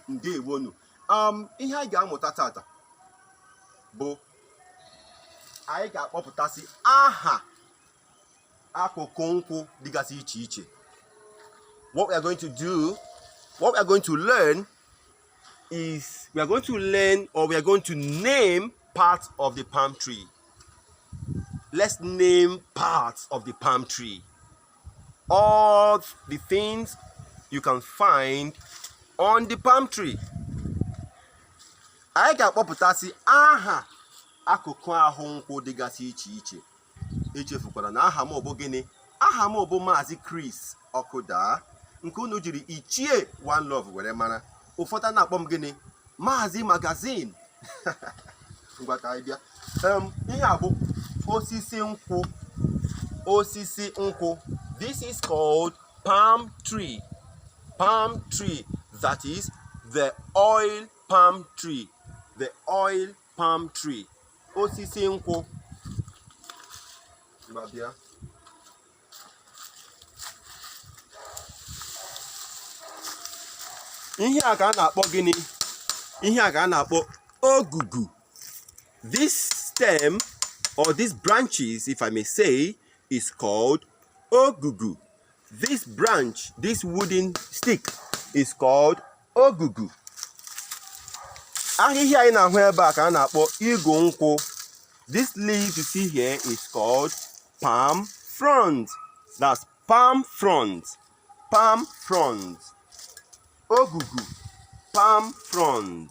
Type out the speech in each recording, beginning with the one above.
Ndewonu. Ihe anyị ga-amụta tata bụ anyị ga-akpọpụtasị aha akụkụ nkwụ dịgasị iche iche. What we are going to do, what we are going to learn is we are going to learn or we are going to name parts of the palm tree. Let's name parts of the palm tree. All the things you can find on the palm tree. Anyị ga-akpọpụtasị aha akụkụ ahụ nkwụ dịgasị iche iche. Echefukwala na aha m bụ gịnị? Aha m bụ Maazị Chris Ọkụdaa, nke unu jiri Ichie One Love were mara. Ụfọdụ na-akpọ m gịnị? Maazị Magazine. Ngwa, ka anyị bịa. Ihe a bụ osisi nkwụ. Osisi nkwụ. This is called palm tree. Palm tree, that is the oil palm tree. The oil palm tree. Osisi nkwụ. Ngwa, bịa. Ihe a ka a na-akpọ gịnị? Ihe a ka a na-akpọ ogugu. This stem or these branches, if I may say, is called ogugu. This branch, this wooden stick, is called ogugu. Ahịhịa anyị na-ahụ ebe a ka a na-akpọ igu nkwụ. This leaf you see here is called palm frond. That's palm frond. Palm frond. Ogugu, palm frond.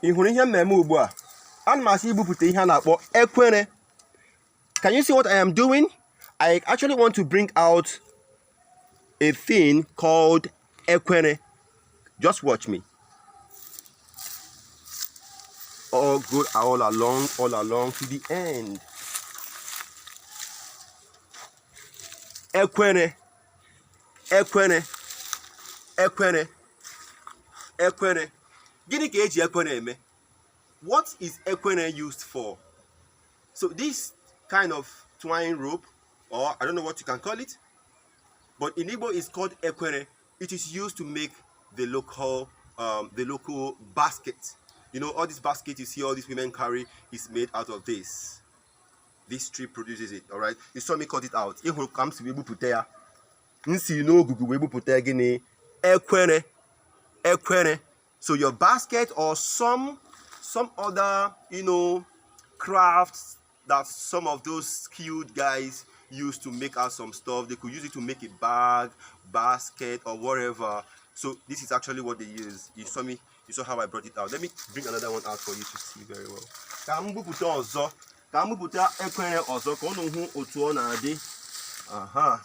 Ị hụrụ ihe m na-eme ugbu a? Ana m achọ igbupụta ihe a na-akpọ ekwere. Can you see what I am doing? I actually want to bring out a thing called ekwere. Just watch me. All go all along to the end. Ekwere, ekwere, ekwere, ekwere. Gịnị ka eji ekwere eme? What is ekwere used for? So this kind of twine rope, or I don't know what you can call it, but in Igbo it's called ekwere. It is used to make the local basket. All this basket you see all these women carry is made out of this. This tree produces it, all right? You saw me cut it out. Ị hụrụ ka m si wee gbupụta ya. M si n'ogugu wee gbupụta gịnị? Ekwere. Ekwere. So your basket or some other crafts that some of those skilled guys use to make out some stuff, they could use it to make a bag, basket or whatever. So this is actually what they use. You saw me, you saw how I brought it out. Let me bring another one out for you to see very well. Ka m gbupụta ọzọ, ka m gbupụta ekwere ọzọ ka unu hụ otu ọ na-adị. Aha.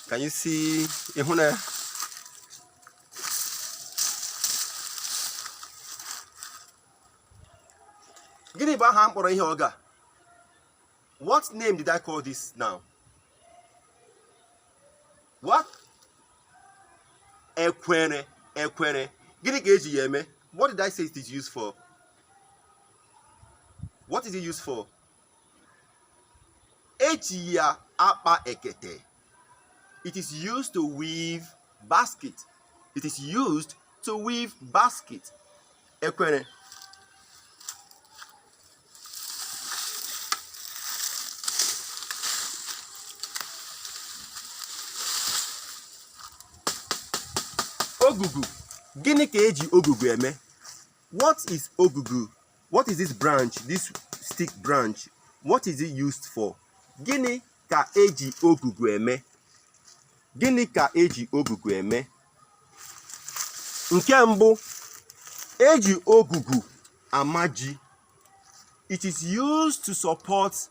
Can you see? Ị hụ na gịnị bụ aha m kpọrọ ihe ọga? What name did I call this now? What? Ekwere. Ekwere. Gịnị ka eji ya eme? What did I say it is used for? What is it used for? Eji ya akpa ekete. It is used to weave basket. It is used to weave basket. Ekwere. Ogugu. Gịnị ka eji ogugu eme? What is ogugu? What is this branch, this stick branch? What is it used for? Gịnị ka eji ogugu eme? Gịnị ka eji ogugu eme? Nke mbụ, eji ogugu ama ji. It is used to support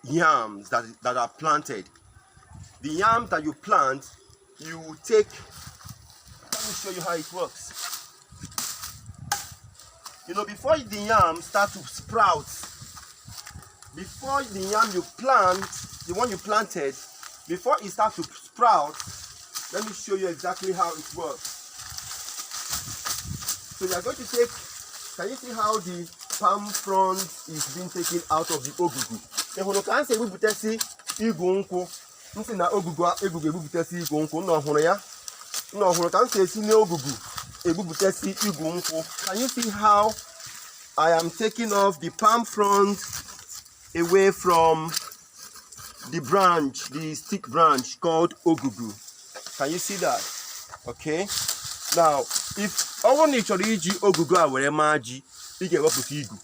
yams that are planted. The yam that you plant, you take, let me show you how it works. Before the yam start to sprout, before the yam you plant, the one you planted, before it starts to sprout, let me show you exactly how it works. So you are going to take, can you see how the palm frond is being taken out of the ogugu? Ị hụrụ ka a si egbupụtasị igu nkwụ? M sị na ogugu egugu egbupụtasị igu nkwụ. Nna ọhụrụ ya, nna ọhụrụ ka m si esi n'ogugu egbupụtasị igu nkwụ. Can you see how I am taking off the palm frond away from the branch, the stick branch called ogugu? Can you see that? Okay. Now, if ọ bụrụ na ị chọrọ iji ogugu a were maa ji, ị ga-ewepụta igu.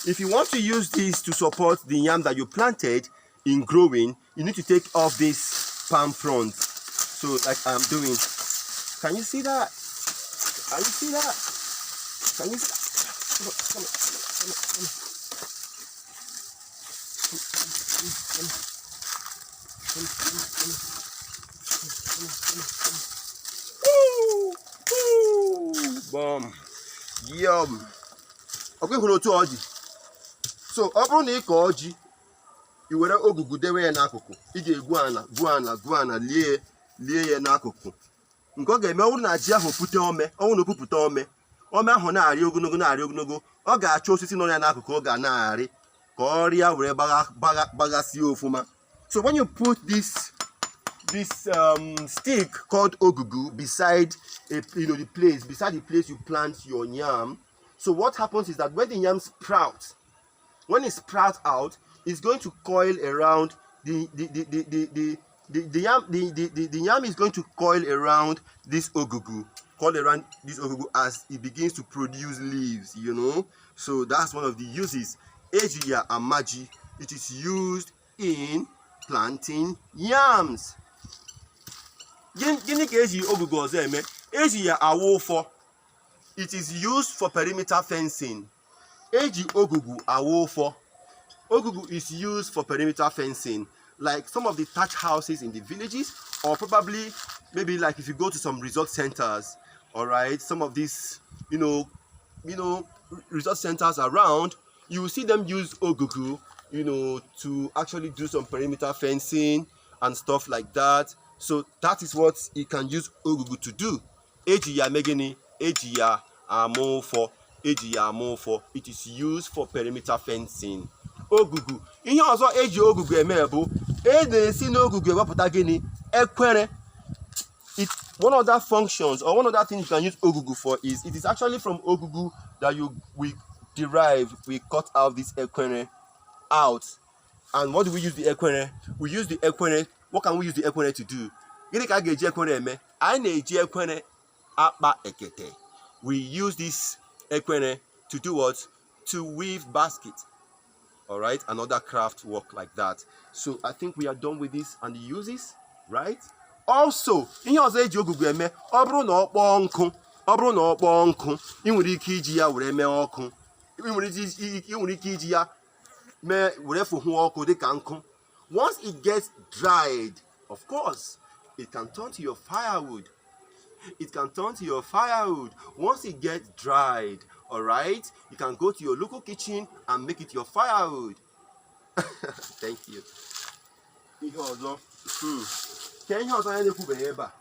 If you want to use this to support the yam that you planted in growing, you need to take off this palm frond. So like I'm doing. Can you see that? Can you see that? Can you see that? Come on, come on, come on, come on. Come on, come on, come on. Come on, come on, come on. Woo! Woo! Bum. Yum. Ọkwa ị hụrụ otu ọ dị? So ọ bụrụ na ị kọọ ji, i were ogugu dewe ya n'akụkụ, ị ga-egwu ana, gwuo ana, gwuo ana, lie lie ya n'akụkụ. Nke ọ ga-eme, ọ bụrụ na ji ahụ pute ome, ọ bụrụ na o pupụta ome, ome ahụ na-arị ogologo, na-arị ogologo, ọ ga-achọ osisi nọ ya n'akụkụ ọ ga na-arị ka ọ rịa were gbaghasie ofụma. So when you put this stick called ogugu beside a, you know the place beside the place you plant your yam, so what happens is that when the yam sprouts, when it sprouts out, it's going to coil around the yam. The yam is going to coil around this ogugu, coil around this ogugu as it begins to produce leaves. So that's one of the uses. Eji ya ama ji. It is used in planting yams. Gịnị ka eji ogugu ọzọ eme? Eji ya awụ ụfọ. It is used for perimeter fencing. Eji ogugu awụ ụfọ. Ogugu is used for perimeter fencing, like some of the thatch houses in the villages, or probably maybe like if you go to some resort centers, all right, some of these resort centers around, you will see them use ogugu to actually do some perimeter fencing and stuff like that. So that is what you can use ogugu to do. Eji ya eme gịnị? Eji ya ama ụfọ. Eji ya ama ụfọ. It is used for perimeter fencing. Ogugu, ihe ọzọ eji ogugu eme bụ e na-esi n'ogugu ewepụta gịnị? Ekwere. One other functions or one other thing you can use ogugu for is it is actually from ogugu that you we derive, we cut out this ekwere out. And what do we use the ekwere? We use the ekwere, what can we use the ekwere to do? Gịnị ka a ga-eji ekwere eme? Anyị na-eji ekwere akpa ekete. We use this ekwere to do what? To weave basket, all right, and other craft work like that. So I think we are done with this and the uses, right? Also, ihe ọzọ eji ogugu eme, ọ bụrụ na ọ kpọọ nkụ, ọ bụrụ na ọ kpọọ nkụ, ị nwere ike iji ya were mee ọkụ. Ị nwere ike iji ya mee were fụhụ ọkụ dịka nkụ. Once it gets dried, of course it can turn to your firewood. It can turn to your firewood once it gets dried. All right, you can go to your local kitchen and make it your firewood. Thank you. Ihe ọzọ, ke ihe ọzọ anyị na-ekwubeghị ebe a?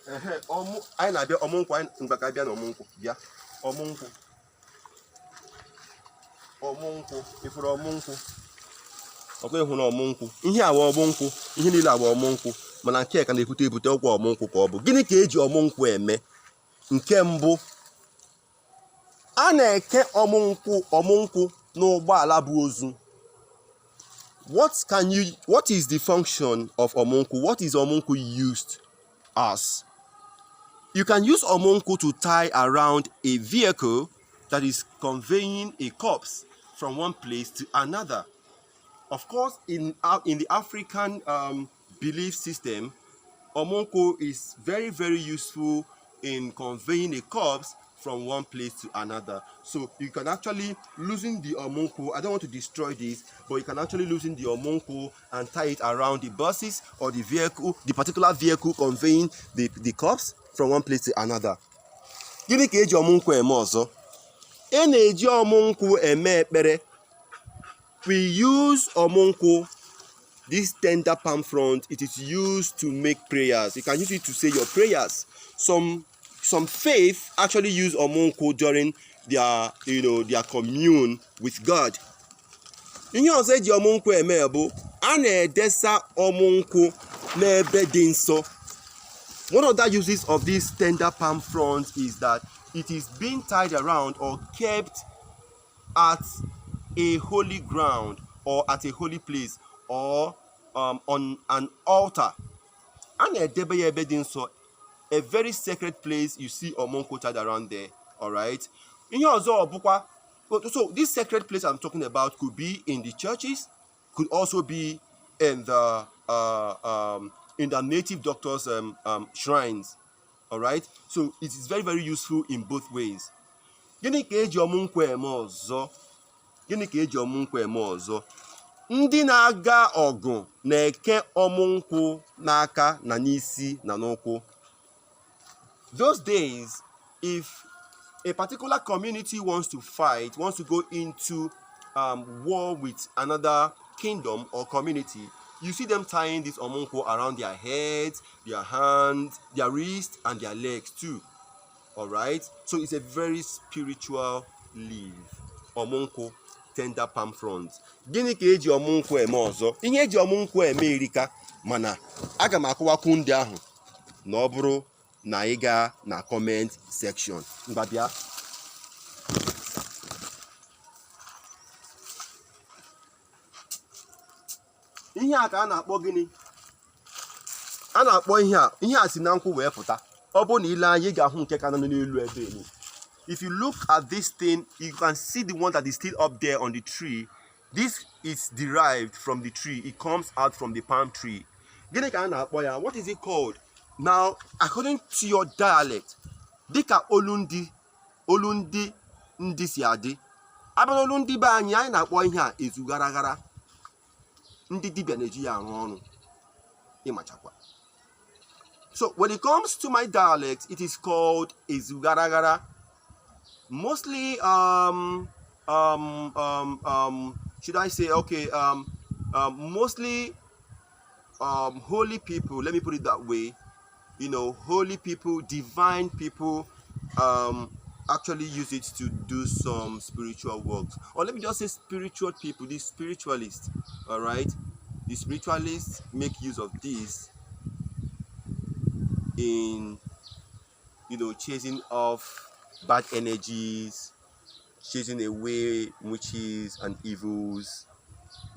Ehe, ọmụ. Anyị na-abịa ọmụ nkwụ. Anyị mgbe ka bịa na ọmụ nkwụ, bịa ọmụ nkwụ. Ọmụ nkwụ, ịfụrụ ọmụ nkwụ? Ọkwa ịhụ na ọmụ nkwụ, ihe awa ọmụ nkwụ, ihe niile awa ọmụ nkwụ, mana nke ka na-ebute ebute ọkwa ọmụ nkwụ ka ọ bụ. Gịnị ka eji ọmụ nkwụ eme? Nke mbụ, a na-eke ọmụ nkwụ, ọmụ nkwụ n'ụgbọala bụ ozu. What is the function of ọmụ nkwụ? What is ọmụ nkwụ used as? You can use ọmụ nkwụ to tie around a vehicle that is conveying a corpse from one place to another. Of course, in the African belief system, ọmụ nkwụ is very, very useful in conveying a corpse from one place to another. So you can actually loosen the ọmụ nkwụ. I don't want to destroy this, but you can actually loosen the ọmụ nkwụ and tie it around the buses or the vehicle, the particular vehicle conveying the corpse from one place to another. Gịnị ka eji ọmụ nkwụ eme ọzọ? E na-eji ọmụ nkwụ eme ekpere. We use ọmụ nkwụ, this tender palm frond, it is used to make prayers. You can use it to say your prayers. Some faith actually use ọmụ nkwụ during their you know their commune with God. Ihe ọzọ eji ọmụ nkwụ eme bụ a na-edesa ọmụ nkwụ n'ebe dị nsọ. One of the uses of this tender palm frond is that it is being tied around or kept at a holy ground or at a holy place or on an altar. A na-edebe ya ebe dị nsọ, a very sacred place. You see ọmụ nkwụ tied around there, all right? Ihe ọzọ bụkwa, so this sacred place I'm talking about could be in the churches, could also be in the native doctors' shrines, all right? So it is very, very useful in both ways. Gịnị ka eji ọmụ nkwụ eme ọzọ? Gịnị ka eji ọmụ nkwụ eme ọzọ? Ndị na-aga ọgụ na-eke ọmụ nkwụ n'aka na n'isi na n'ụkwụ. Those days, if a particular community wants to fight, wants to go into war with another kingdom or community, you see them tying this ọmụ nkwụ around their heads, their hands, their wrists, and their legs too. All right. So it's a very spiritual leaf. Ọmụ nkwụ, tender palm fronds. Gịnị ka eji ọmụ nkwụ eme ọzọ? Ihe eji ọmụ nkwụ eme erika, mana aga m akọwakwu ndị ahụ na ọ bụrụ na ị gaa na comment section. Ngwa bịa. Ihe a ka a na-akpọ gịnị? A na-akpọ ihe a, ihe a si na nkwụ wee pụta. Ọ bụrụ na ile anya, ị ga-ahụ nke ka nọ n'elu ebe elu. If you look at this thing, you can see the one that is still up there on the tree. This is derived from the tree. It comes out from the palm tree. Gịnị ka a na-akpọ ya? What is it called? Now, according to your dialect, dịka olu ndị ndị si adị, abịa n'olu ndị be anyị, anyị na-akpọ ihe a ezu gara gara. Ndị dibịa na-eji ya arụ ọrụ ịmachakwa. So when it comes to my dialect, it is called ezu gara gara. Mostly, should I say, okay, mostly holy people, let me put it that way, holy people, divine people, actually use it to do some spiritual works. Or let me just say spiritual people, the spiritualists, all right? The spiritualists make use of this in chasing off bad energies, chasing away witches and evils.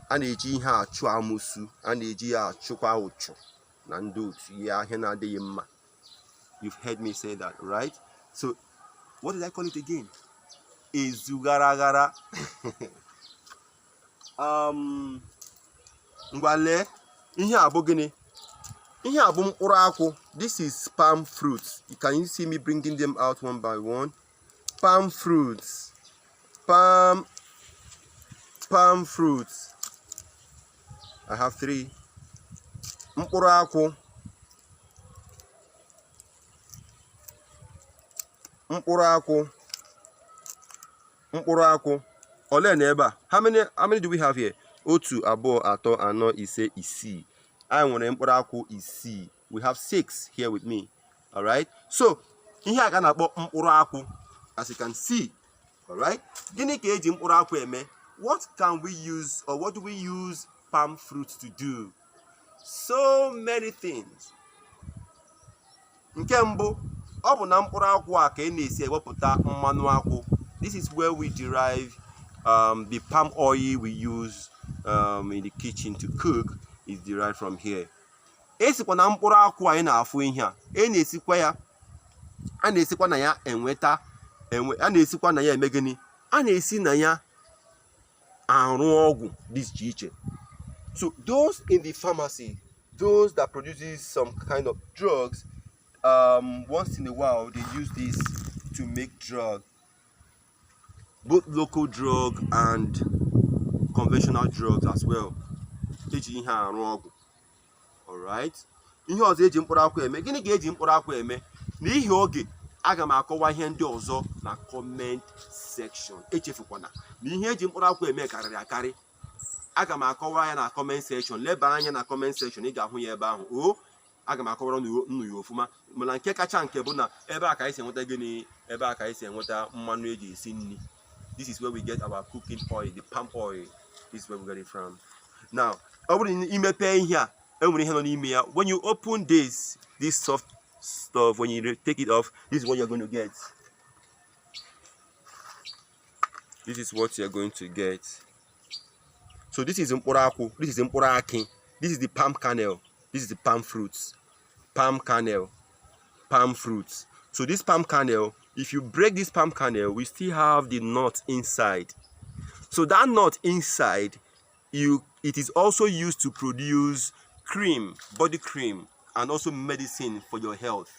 A na-eji ihe achụ amụsụ, a na-eji ya achụkwa ụchụ na ndị otu ya, ihe na-adịghị mma. You've heard me say that, right? So what did I call it again? Ezu gara gara. Ngwa lee, ihe a bụ gịnị? Ihe a bụ mkpụrụ akwụ. This is palm fruit. Can you see me bringing them out one by one? Palm fruits, palm fruits. I have three. Mkpụrụ akwụ, mkpụrụ akwụ, mkpụrụ akwụ. Ole na ebe a? How many do we have here? Otu, abụọ, atọ, anọ, ise, isii. Anyị nwere mkpụrụ akwụ isii. We have six here with me, alright? So ihe a ka a na-akpọ mkpụrụ akwụ, as you can see, alright? Gịnị ka eji mkpụrụ akwụ eme? What can we use, or what do we use palm fruit to do? So many things. Nke mbụ, ọ bụ na mkpụrụ akwụ a ka ị na-esi ewepụta mmanụ akwụ. This is where we derive the palm oil we use in the kitchen to cook, is derived from here. Esikwa na mkpụrụ akwụ anyị na-afụ ihe a, e na-esikwa ya, a na-esikwa na ya enweta enwe, a na-esikwa na ya eme gịnị? A na-esi na ya arụ ọgwụ dị iche iche. So those in the pharmacy, those that produces some kind of drugs, once in a while they use this to to make drug, both local drug and conventional drugs as well. Eji ihe a arụ ọgwụ. Alright, ihe ọzọ eji mkpụrụ akwụ eme, gịnị ka eji mkpụrụ akwụ eme? N'ihi oge, aga m akọwa ihe ndị ọzọ na comment section. Echefukwana na ihe eji mkpụrụ akwụ eme karịrị akarị. Aga m akọwa ya na comment section. Leba anya na comment section, ị ga-ahụ ya ebe ahụ. O aga m akọwara unu ya ofụma. Mana nke kacha nke bụ na ebe a ka anyị si enweta gịnị? Ebe a ka anyị si enweta mmanụ eji esi nri. This is where we get our cooking oil, the palm oil. This is where we get it from. Now, ọ bụrụ na imepe ihe a, enwere ihe nọ n'ime ya. When you open this soft stuff, when you take it off, this is what you're going to get. This is what you're going to get. So this is mkpụrụ akwụ. This is mkpụrụ akị. This is the palm kernel. This is the palm fruits, palm kernel, palm fruits. So this palm kernel, if you break this palm kernel, we still have the nut inside. So that nut inside, you it is also used to produce cream, body cream, and also medicine for your health.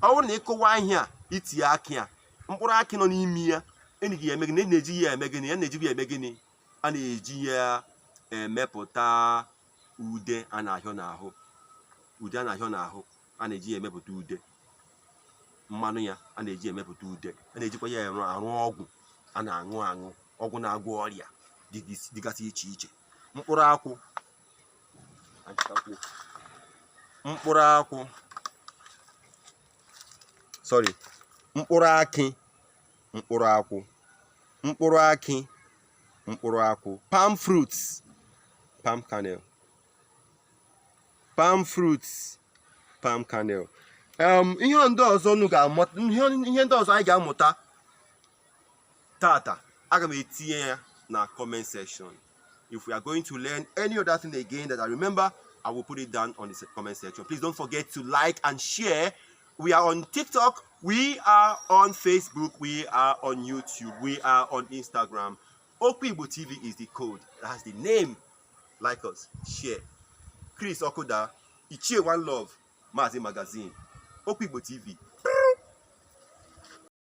Ọ bụrụ na ịkụwa ihe a, itinye akị a, mkpụrụ akị nọ n'ime ya, enyi gị eme gịnị? Na-eji ya eme gịnị? A na-eji ya eme gịnị? A na-eji ya emepụta ude a na-ahịọ n'ahụ. Ude a na-ahịọ n'ahụ, a na-eji ya emepụta ude. Mmanụ ya, a na-eji emepụta ude. A na-ejikwa ya arụ ọgwụ a na-aṅụ aṅụ, ọgwụ na-agwọ ọrịa dịgasị iche iche. Mkpụrụ akwụ, mkpụrụ akwụ, sorry, mkpụrụ akị, mkpụrụ akwụ, mkpụrụ akị, mkpụrụ akwụ, palm fruits, palm kernel, palm fruits, palm kernel. Ihe ndị ọzọ unu ga-amụta, ihe ndị ọzọ anyị ga-amụta tata, aga m etinye ya na comment section. If we are going to learn any other thing again that I remember, I will put it down on the comment section. Please don't forget to like and share. We are on TikTok, we are on Facebook, we are on YouTube, we are on Instagram. Okwu Igbo TV is the code. That's the name. Like us, share. Chris Okuda, Ichie One Love, Mazi Magazine, Okwu Igbo TV.